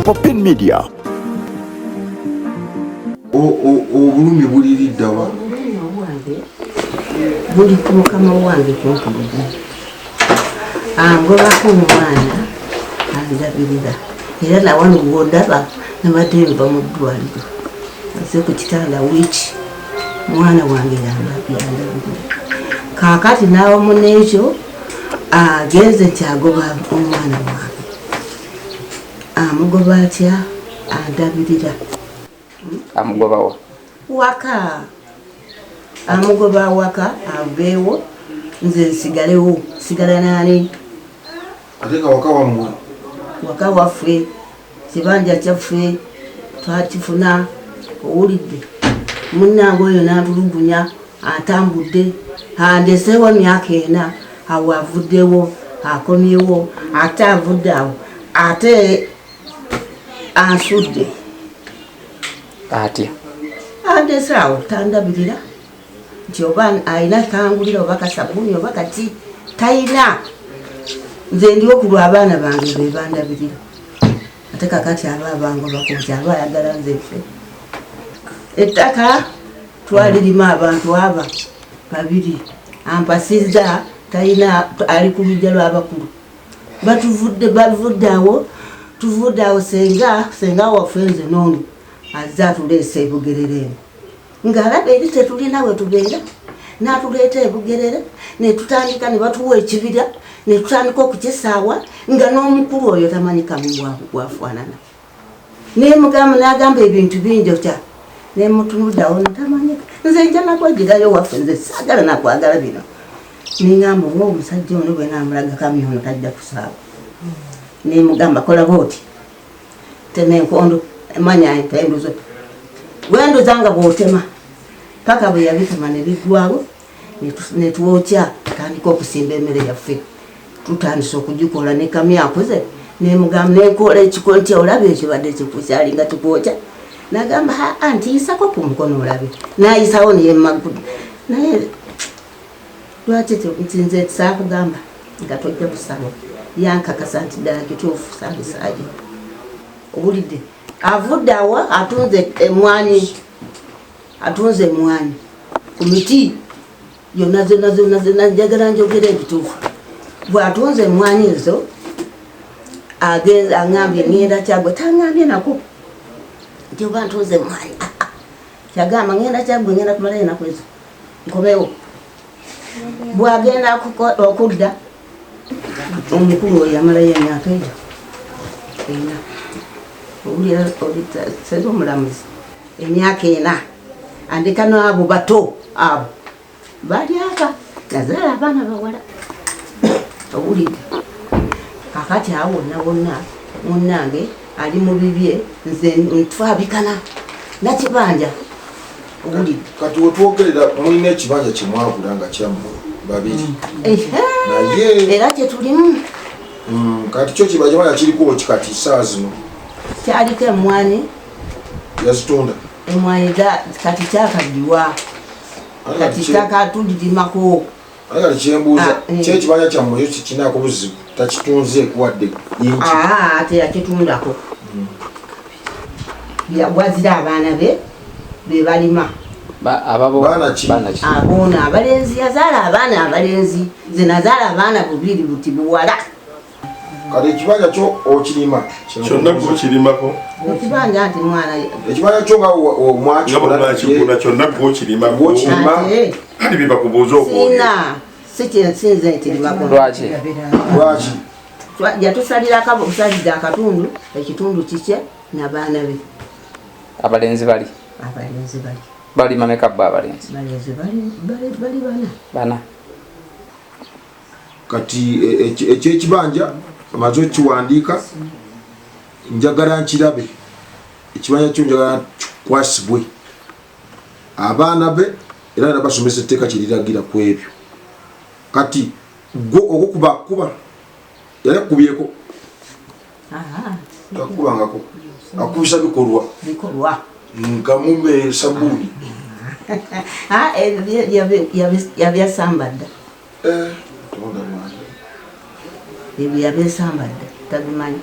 Popin Media. Obulumi buliriddawa? Obulumi obwange buli ku mukama wange kunkubuga angobako omwana andabirira, era nawano gwondaba nabadde nva mu ddwaliro, nze ku kitanda wiiki, mwana wange yandabirira. Kakati n'awamu n'ekyo agenze nti agoba omwana wange. Amugoba atya? Andabirira. Amugobawa? Waka. Amugoba waka, aveewo, nze nsigalewo. Sigala nani? Ate nga waka wammwe? Waka waffe, kibanja kyaffe, twakifuna. Owulidde? Munnange oyo nantulugunya, atambudde, andeseewo emyaka 4. Awo avuddewo, akomyewo, ate avudde awo, ate ansudde. Atya? Andese awo, tandabirira nti oba alina kangulira, oba kasabuni, oba kati tayina. Nze ndiwo ku lwa abaana bange, be bandabirira. Ate kakati aba abangobako nti aba ayagala nze ffe. Ettaka twalirima abantu aba babiri, ampasizza, talina, ali ku lujja lw'abakulu. Batuvudde, bavudde awo, tuvudde awo. Senga waffe nze noono azze atuleesa ebugerere eno, ng'alaba eri tetulina we tubeera, n'atuleeta ebugerere ne tutandika, ne batuwa ekibira ne tutandika okukisaawa, nga n'omukulu oyo tamanyi kamu bwafaanana. Nemugamba, n'agamba ebintu bingi otya, nemutunuddawo, ntamanyi. Nze nja nakwegirayo waffe, nze saagala nakwagala bino. Neŋamba oba omusajja ono bwe namulaga kamyo ono tajja kusaawa. Nemugamba, kola bwoti, tema enkondo, manya empenduzo wenduza nga bwotema, paka bwe yabitema ne biggwawo, netwokya, tandika okusimba emmere yaffe. Tutandise okugikola ne kamyo akuze. Nemugamba, nenkola ekiko nti olaba ekibadde kikukyalinga kikwokya. Nagamba, aa, ntiyisako ku mukono olabe. Nayisawo niyemagudu. Naye lwaki nti nze saakugamba nga tojja kusaba? Yankakasa nti ddala kituufu, saabisaayo. Owulidde? Avudde awo, atunze emwanyi, atunze emwanyi ku miti yonna zonna zonna zonna. Njagala njogera ebituufu. Bw'atunze emwanyi ezo, aŋambye ŋŋenda Kyagwe. Taŋambye nako nti oba ntunze emwanyi. Ah, ah. Kyagamba, ŋŋenda Kyagwe, ŋŋenda kumalayo enaku ezo, nkomewo. Bwagenda okudda, omukulu oyo yamalayo emyaka egyo 4. Owulira seze omulamuzi? Emyaka 4 andeka n'abo bato abo bali aka. Nazaala abaana bawala. Owulidde? Kakati awo wonna wonna munnange ali mu bibye, nze ntwabikana nakibanja. Owulidde? Kati wetwogerera mulina ekibanja kyemwagula nga kyammwe babiri? Ehe. Naye era kyetulimu. Kati kyo kibanja kiriko ki kati saa zino? Kyaliko emwanyi. Yazitunda? Emwanyi kati kyakaddiwa. Ate kati ttaka tulirimako. Ate kati kyembuuza, Ah, eh. kyekibanja kyammwe ekyo kikinaako buzibu? Takitunzeeko wadde inki? Aa, teyakitundako. Wazira abaana be be balima. Ababo. Baana ki? Baana ki? Aboona abalenzi. Yazaala abaana abalenzi, nze nazaala abaana bubiri buti buwala. Kati ekibanja kyo okirima? Kyonna gwokirimako. Ekibanja nti mwana. Ekibanja kyo nga nga mwakigula? Bwemwakigula, kyonna gwokirimako. Gwokirima. Ate Kati byebakubuuza okwogera. Siina sikyensinze nkirimako. Lwaki? Lwaki? Yatusalirako obusalidde akatundu, ekitundu kikye n'abaana be. Abalenzi bali? Abalenzi bali. Bali mameka bo abalenzi? Balenzi bali bana. Bana. Kati ekyekibanja amaze okiwandiika, njagala nkirabe. Ekibanja kyo njagala kikwasibwe abaana be, era nabasomesa etteeka kyeriragira ku ebyo. Kati gwe okukuba kuba yali akukubyeko? Takubangako, akubisa bikolwa. Bikolwa. Nga mume sabuuni. Ah, ebyo yabyasamba dda. Eh, Tonda mwana. Ebyo yabyesamba dda, tabimanyi.